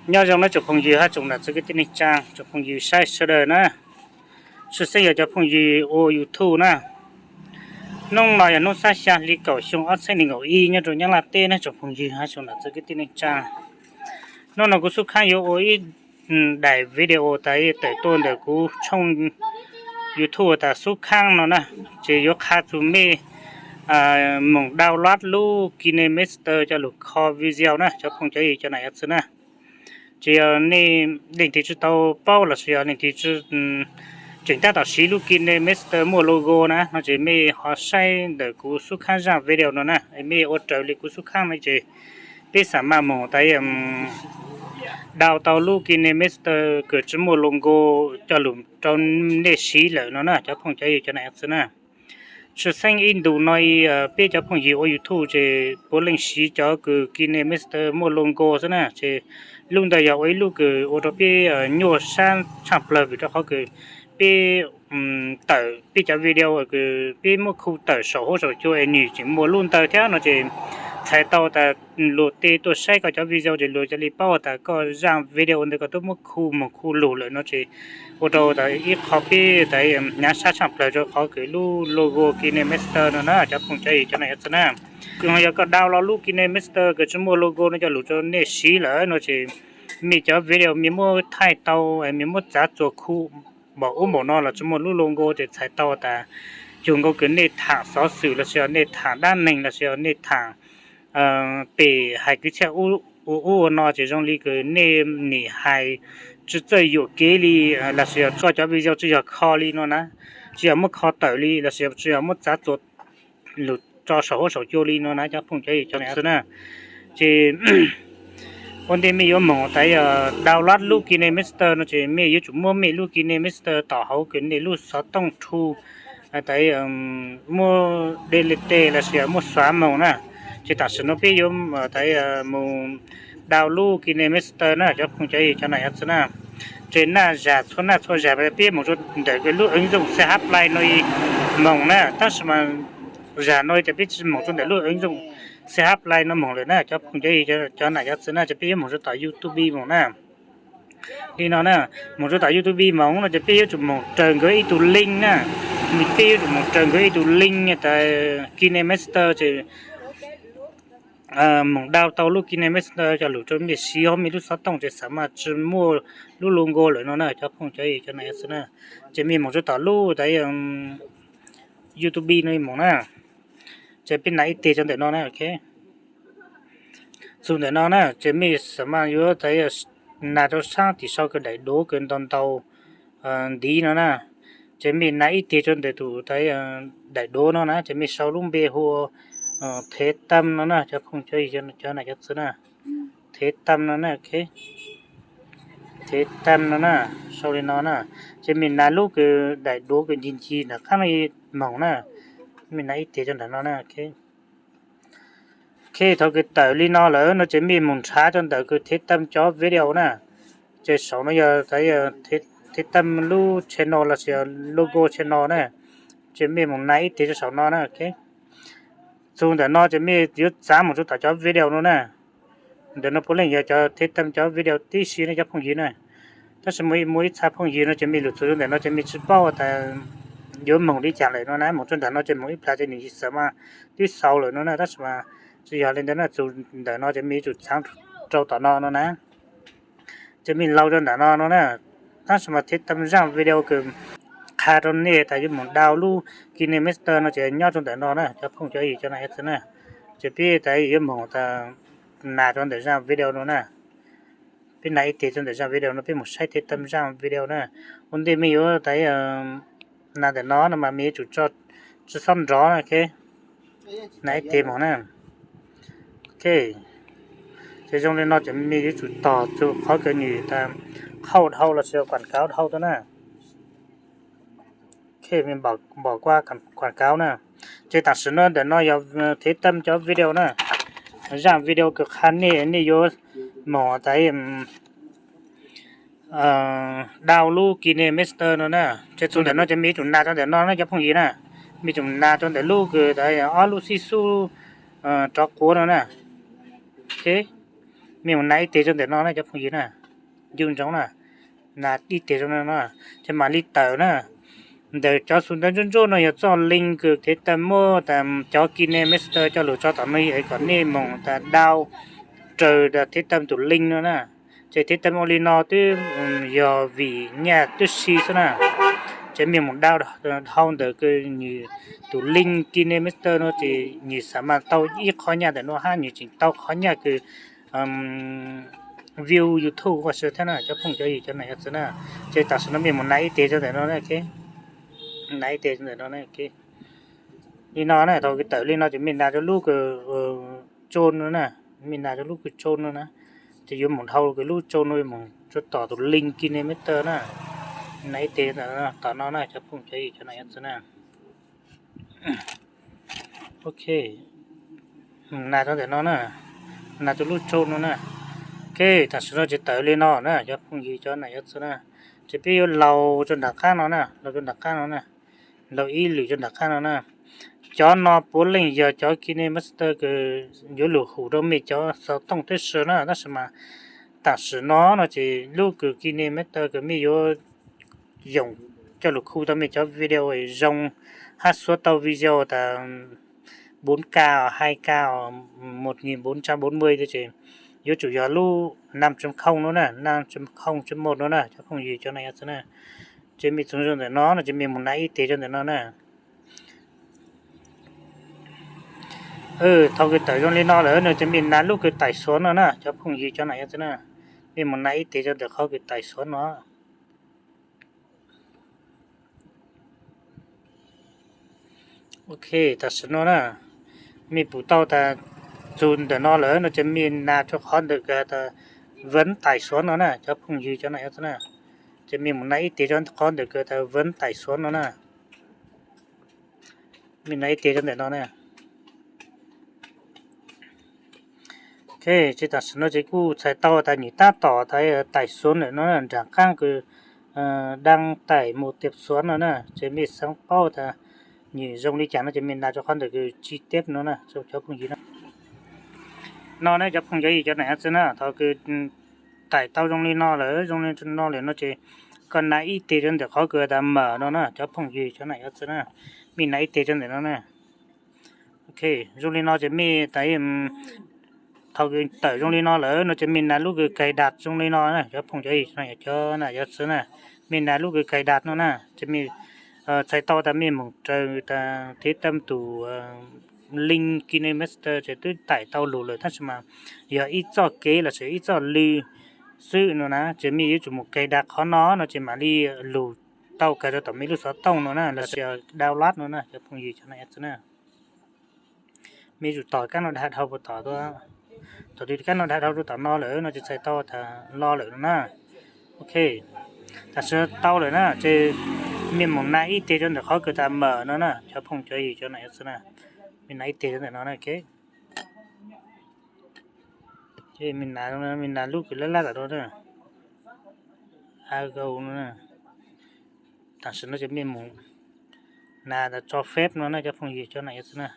Nyob zoo nawb tsoom phooj ywg hab tsoom nam txiv kwv tij neej tsaa, tsoom phooj ywg saib sawv daws na. Tshwj xeeb yog cov phooj ywg ua YouTube na. Hnub no yog hnub xab xya hli kaum xyoo ob txhiab nees nkaum ib nyob rau Nyab Laj teb na tsoom phooj ywg hab tsoom nam txiv kwv tij neej tsaa. Hnub no kuv xub khaab yuav ua ib daim video tas tawm tuaj ntawm kuv tshooj YouTube tas xub khaab no na, ces yuav qha txug mej moog download lub KineMaster coj lug kho video na cov phooj cov ywg cov nam yov txwv na. Ces yog nej leej twg tsi tau paub lossis yog leej twg tseem tab tom siv lub KineMaster muaj logo na no ces mej ho saib ntawm kuv xub khaab zaaj video no na, mej ua raws li kuv xub khaab no ces peb xam maj moog tas download tau lub KineMaster kws tsi muaj logo coj lug rau nej siv lawm no na cov phooj cov ywg cov nam yov txwv na. Tshwj xeeb ib ntus no peb cov phooj ywg ua YouTube ces puav leej siv cov kws KineMaster muaj logo xwb na, ces lub ntawd yog ua ib lub kws ua rau peb nyuaj sab tshaaj plawg vim rau qhov kws peb tawm peb cov video kws peb muab khu tawm saum huab saum cua es nwg tseem muaj lub ntawd thiab no ces txhais tau tas luag tej tuaj saib koj cov video ces luag ca le paub tas koj zaaj video ntawd koj twb muab khu moog khu lug lawm no ces ua rau tas ib qho peb tas hnyav sab tshaaj plawg rau qhov kws lub logo KineMaster no na cov phooj cov ywg cov nam yov txwv na. Kws ho yog koj download lub KineMaster kws tsi muaj logo no coj lug rau nej siv lawm no ces mej cov video mej muab thaij tau, mej muab txav txuas khu npaum ub npaum no los tsi muaj lub logo ces txhais tau tas cuag nkaus kws nej thaam xov xwm lossis yog nej thaam dab neeg lossis yog nej thaam pem hais kwv txhiaj ua ub ua no ces zoo li kws nej nim hais tsi txawj yuam kev li lossis yog koj cov video tsi yog kho li no na, tsi yog muab kho tawm li lossis yog tsi yog muab txav txuas lug tso saum huab saum cua li no na cov phooj cov ywg cov nam yov txwv na. Ces ua ntej mej yuav moog tas yog download lub KineMaster no ces mej yuav tsum muab mej lub KineMaster tom hauv kws nej lub xov tooj rhu tas muab delete lossis yog muab xóa moog na. Ces tam sim no peb yuav tas moog download lub KineMaster na cov phooj cov ywg cov nam yov txwv na. Ces naj zag txhua naj txhua zag peb moog rua ntawm kws lub ứng dụng CH Play no moog na, tab sis mas zag no ces peb tsi moog rua ntawm lub ứng dụng CH Play no moog lawm na cov phooj cov ywg cov nam yov txwv na, ces peb yuav moog rua tom YouTube moog na. Li no na, moog rua tom YouTube moog no ces peb yuav tsum moog raws nkawd ib tug link na. Peb yuav tsum moog raws nkawd ib tug link tas KineMaster ces moog download tau lub KineMaster coj lug rau mej siv hauv mej lub xov tooj ces xam maj tsi muaj lub logo lawm no na cov phooj cov ywg cov nam yov txwv na. Ces mej moog rua tom lub tas YouTube no moog na. Ces peb nas ib teg rua ntawm no na, ok. Txug ntawm no na ces mej xam maj yuav tas nas rua saab tim sau kws daim duav kws ntau ntau ntiv no na. Ces mej nas ib teg rua ntawm tus tas daim duav no na ces mej sau lub npe hu ua Thev Tam no na cov phooj cov ywg cov nam cov txwv na. Thev Tam no na, ok. Thev Tam no na, sau li no na. Ces mej nas lub kws daim duav kws ncig ncig nram qab no moog na. Mej nas ib teg rua ntawm no na, ok. Ok, thaum kws tawm li no lawm no ces mej moog nrhav rua ntawm kws Thev Tam cov video na. Ces saum no yog tas Thev Tam lub channel lossis logo channel na. Ces mej moog nas ib teg rua saum no na, ok. Txug ntawm no ces mej yuav txav moog rua tom cov video no na. Ntawm no puav leej yog cov Thev Tam cov video tib si ne cov phooj ywg na. Tab sis muaj ib txha phooj ywg no ces mej lug txug rua ntawm no ces mej tsi paub tas yuav moog li cas lawm no na, moog rua ntawm no ces moog ib plag ces nwg xam maj twb xaus lawm no na, tab sis mas tsi yog li ntawd na, txug ntawm no ces mej yuav tsum txhaav rau tom no no na. Ces mej laug rua ntawm no no na, tab sis mas Thev Tam zaaj video kws qha rua nej tas yuav moog download lub KineMaster no ces nyob rua ntawm no na cov phooj cov ywg cov nam yov txwv na. Ces peb tas yuav moog tas nas rua ntawm zaaj video no na. Peb nas ib teg rua ntawm zaaj video no peb moog saib Thev Tam zaaj video na. Ua ntej mej yuav tas nas ntawm no no mas mej yuav tsum tso tsi xob nrov na, ok. Nas ib teg moog na. Ok. Ces zoo li no ces mej yuav tsum tog txug qhov kws nwg tas qhau dhau lossis yog kuam kauv dhau tuaj na. Ok, mej npam kuaj kuam kauv na. Ces tam sim no ntawm no yog Thev Tam cov video na. Zaaj video kws qha nej, nej yuav moog tas download lub KineMaster no na. Ces txug ntawm no ces mej yuav tsum nas rua ntawm no na cov phooj ywg na. Mej yuav tsum nas rua ntawm lub kws tas ob lub xib xub rov quav no na. Ok. Mej mus nas ib teg rau ntawm no na cov phooj ywg na, ncu ntsoov na, nas ib teg rau no na, ces mam li tawm na. Ntawm cov xu ntawv ntsuab ntsuab no yog txoj link kws thiab tau muab tas cov KineMaster coj lug tso tom no es kom nej moog tas dau raws tas thiab tau tus link no na. Ces thiab tau ua li no twb yog vim nyaj twb si xwb na. Ces mej mus dau dhau ntawm kws nwg tus link KineMaster no ces nwg xam mas tau ib qhov nyaj ntawm no hab nwg tseem tau qhov nyaj kws view YouTube ua si thiab na cov phooj cov ywg cov nam cov txwv na. Ces tam sim no mej mus nas ib teg rau ntawm no na, nas ib teg rau ntawm no na. Li no na, thaum kws tawm li no ces mej nas rau lub kws tsoo no na, mej nas rau lub kws tsoo no na, ces yuav mus dhau kws lub tsoo no yuav mus rau tom tus link KineMaster na. Nas ib teg tom no na cov phooj cov ywg cov nam cov txwv na. Ok, nas rau ntawm no na, nas rau lub tsoo no na. Ok, tam sim no ces tawm li no na cov phooj ywg cov nam cov txwv na, ces peb yuav laug rau nram qab no na, laug rau nram qab no na, laug ib lwm rau nram qab no na. Cov no puav leej yog cov KineMaster kws yuav lug hum rau mej cov xov tooj teb si na, tab sis mas tam sim no no ces lub kws KineMaster kws mej yuav yoom coj lug khu tau mej cov video zoo hab xuav tau video tas bốn K, hai K, một nghìn bốn trăm bốn mươi ces yuav tsum yog lub năm chấm không no na, năm chấm không chấm một no na cov phooj ywg cov nam cov txwv na. Ces mej txoov zoo ntawm no no ces mej mus nas ib teg rau ntawm no na. Thaum kws tawm zoo li no lawm no ces mej nas lub kws tải xuống no na cov phooj ywg cov nam cov txwv na. Mej mus nas ib teg rau ntawm qhov kws tải xuống no. Ok, tam sim no na, mej pum tau tas txug ntawm no lawm no ces mej nas rau qhov ntawm kws tas vẫn tải xuống no na cov phooj ywg cov nam cov txwv na. Ces mej mus nas ib teg rau qhov ntawm kws tas vẫn tải xuống no na. Mej nas ib teg rau ntawm no na. Ok, ces tam sim no ces kuj txhais tau tas nwg tab tom tas tải xuống ntawm no nram qaab kws đang tải một tệp xuống no na, ces mej xaav paub tas nwg zoo li cas no ces mej nas rau qhov ntawm kws chi tiết no na cov phooj ywg na. No na cov phooj ywg cov nam cov txwv na, thaum kws tải tau zoo li no lawm, zoo li no lawm no ces koj nas ib teg rau ntawm qhov kws tas mở no na cov phooj ywg cov nam cov txwv na. Mej nas ib teg rau ntawm no na. Ok, zoo li no ces mej tas thaum kws tawm zoo li no lawm no ces mej nas lub kws cài đặt zoo li no na cov phooj cov ywg cov nam cov txwv na. Mej nas lub kws cài đặt no na ces mej txhais tau tas mej moog raws tas thiab tam tus link KineMaster ces twb tải tau lug lawm tab sis mas yog ib txoj kev lossis ib txoj lw xwb no na, ces mej yuav tsum mus cài đặt qhov no no ces mam li lug tau kag rau tom mej lub xov tooj no na lossis download no na cov phooj ywg cov nam cov txwv na. Mej yuav tsum tom kab no dai dhau puag tom, tom kab no dai dhau rau tom no lawm no ces txhais tau tas los lawm no na. Ok, tam sim no tau lawm na ces mej mus nas ib teg rau ntawm qhov kws tas mở no na cov phooj cov ywg cov nam cov txwv na. Mej nas ib teg rau ntawm no na. Ces mej nas, mej nas lub kws laj laj tom no na, ago no na. Tam sim no ces mej mus nas tas cho phép no na cov phooj ywg cov nam cov txwv na.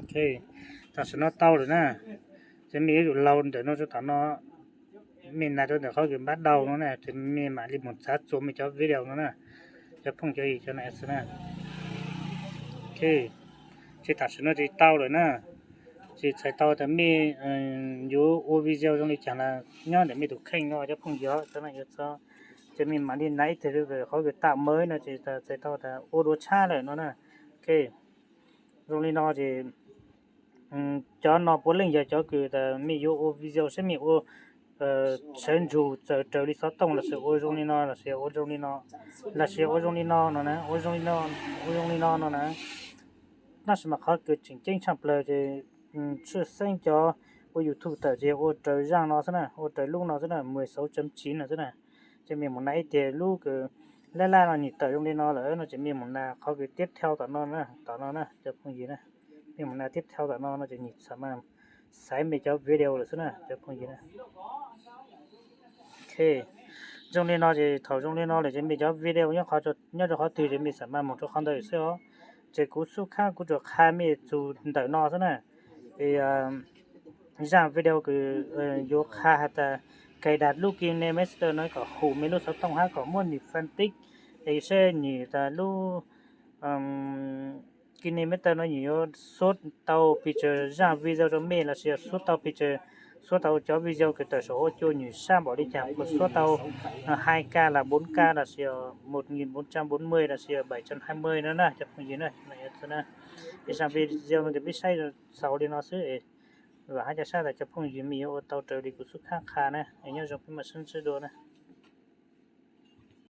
Ok, tam sim no tau lawm na, ces mej yuav tsum laug ntawm no rau tom no, mej nas rau ntawm qhov kws bắt đầu no na ces mej mam li mus txav txuas mej cov video no na cov phooj cov ywg cov nam cov txwv na. Ok, ces tam sim no ces tau lawm na, ces txhais tau tas mej yuav ua video zoo li cas na, nyob ntawm mej tus kheej no cov phooj ywg cov nam cov txwv. Ces mej mam li nas ib teg rau qhov kws tạo mới no ces txhais tau tas ua dua tshab lawm no na. Ok, zoo li no ces cov no puav leej yog cov kws tas mej yuav ua video saib mej ua sawv ntsug txawm raws li xov tooj lossis ua zoo li no lossis ua zoo li no, lossis ua zoo li no no na, ua zoo li no, ua zoo li no no na. Tab sis mas qhov kws tseem ceeb tshaj plawg ces tshwj xeeb cov ua YouTube tawm ces ua raws zaj no xwb na, ua raws lub no xwb na, mười sáu chấm chín no xwb na. Ces mej mus nas ib teg lub kws laj laj no nws tawm zoo li no lawm no ces mej mus nas qhov kws tiếp theo tom no na, tom no na cov phooj ywg na. Mej mus nas tiếp theo tom no no ces nws xam mas xaiv mej cov video lawm xwb na cov phooj ywg na. Ok, zoo li no ces thaum zoo li no lawm ces mej cov video nyob rau qhov twg ces mej xam mas mus rau qhov ntawd xwb os. Ces kuv xub khab kuv tsuas qha mej txug ntawm no xwb na. Es zaj video kws yuav qha has tas cài đặt lub KineMaster no kom hum mej lub xov tooj hab kom muaj nws phân tích, es saib nws tas lub KineMaster no nws yuav xuab tau pes tsawg zaj video rau mej lossis yog xuab tau pes tsawg, xuab tau cov video kws tawm saum huab cua nws sab npaum li cas, puas xuab tau hai K los bốn K lossis yog một nghìn bốn trăm bốn mươi lossis yog bảy trăm hai mươi no na cov phooj ywg na. Zaj video no ces peb saib xaus li no xwb, vam hab ca sab tas cov phooj ywg mej yuav ua tau raws li kuv xub khab qha na. Nyob zoo, peb mam sib ntsib dua na.